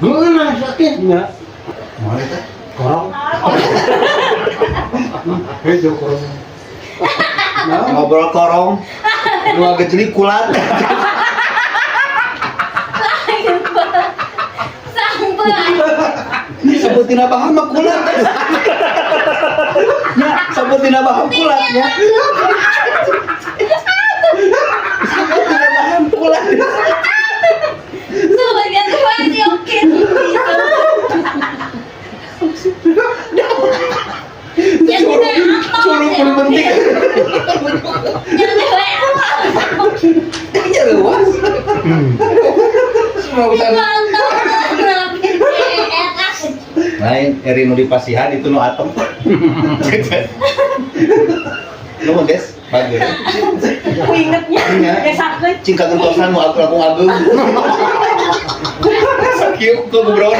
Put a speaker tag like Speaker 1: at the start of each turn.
Speaker 1: Heeh, nah sakit.
Speaker 2: Nya.
Speaker 1: Moal eta.
Speaker 2: Korong. Itu korong. Nah,
Speaker 1: Ngobrol korong. Nu gejeli kulat.
Speaker 3: Lain Pak. Sampai.
Speaker 1: Sebutin apa mah kulat. Ya, sebutin apa kulat ya. Sebutin apa kulat.
Speaker 3: Sebagian tuh masih oke gitu. Yang
Speaker 1: Curug, curug pun penting.
Speaker 3: Yang cewek apa?
Speaker 1: Kayaknya luas. Semua urusan. Lain, eri nu dipasihan itu nu atem. Nu des, bagus.
Speaker 4: Aku ingetnya.
Speaker 1: Iya.
Speaker 4: Ya sakit.
Speaker 1: Cing kagentosan nu aku aku ageung. Sakieu ku goblok.